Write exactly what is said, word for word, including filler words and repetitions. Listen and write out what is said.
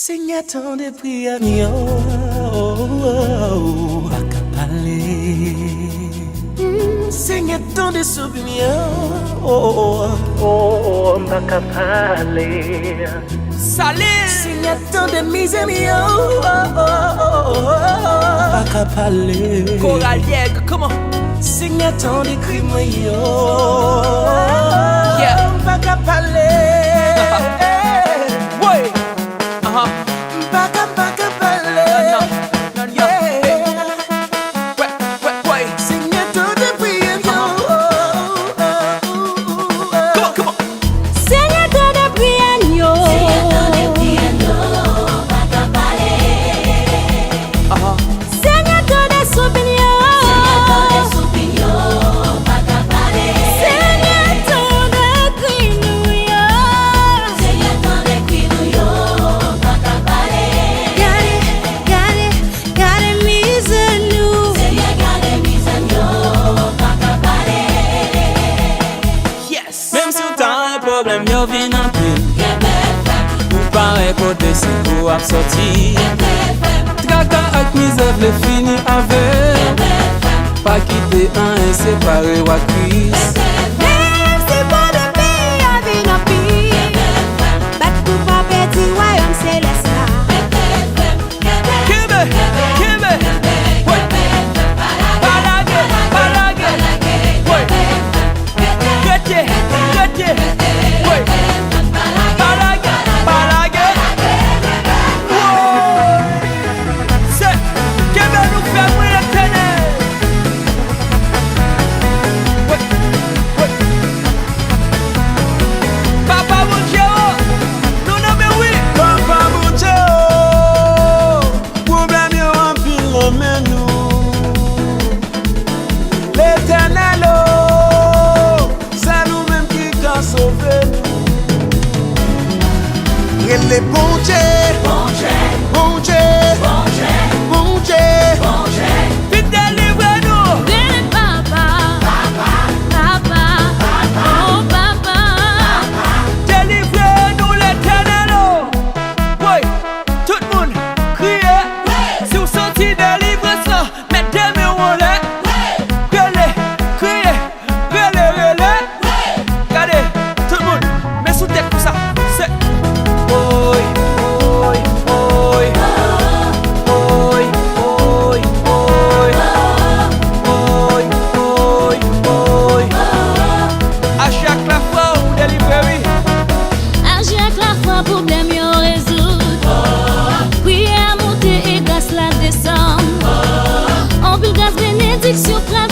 Senyè, tande priyè m yo, m pa ka pale. Mm, Senyè, tande soupi m yo, m pa ka pale. Salé! Senyè, tande mizè m yo, m pa ka pale. Koral Yèg, come on! Senyè, tande kri mwen yo, Yeah. m pa ka pale. Woy! Aha. M pa ka, m pa ka pale. Non, non, non, non. Yeah. Wè, wè, wè. Senyè, tande priyè m yo. Come on, come on. Senyè, tande priyè n yo. Senyè, tande priyè n yo, pa ka pale. Aha. Senyè, tande soupi n yo. Senyè, tande soupi n yo, pa ka pale. Senyè, tande kri nou yo. Senyè, tande kri nou yo, pa ka pale. Gade, gade, gade mizè nou. Senyè, gade mizè n yo, pa ka pale. Yes! Menm si w ta wè pwoblèm yo vin anpil, ou pa wè kote sekou ap sòti. Traka ak mizè vle fini avèk. Pa kite anyen separe w ak Kris. Menm si pwoblèm peyi a vin anpil, bat pou pa pèdi wayòm selès la. Kenbe, kenbe, wi. Pa lage, pa lage, wi. Rete, rete, wi. Pa lage, pa lage. Woy! Se kenbe nou fèm, wi, Letènèl. Wi, wi. Papa Bondye, o, nou nan men w, wi. Papa Bondye, o, pwoblèm yo anpil nan men nou. Letènèl, o, sèl ou menm ki ka sove nou. Rele Bondye, Bondye, Bondye, Bondye. Vin delivre nou. Rele Papa, Papa, Papa, o Papa. Delivre nou, Letènèl, o. Woy, tout moun, kriye. Si w santi delivrans lan, met de men w anlè. Rele, kriye, rele, rele. Gade, tout moun, men sou tèt pou sa. Se woy, woy, woy. Woy, woy, woy. Woy, woy, woy. Aji ak lafwa pou delivre, wi. Aji ak lafwa, pwoblèm yo rezoud. Priyè a monte e gras la desann. Anpil gras, benediksyon pral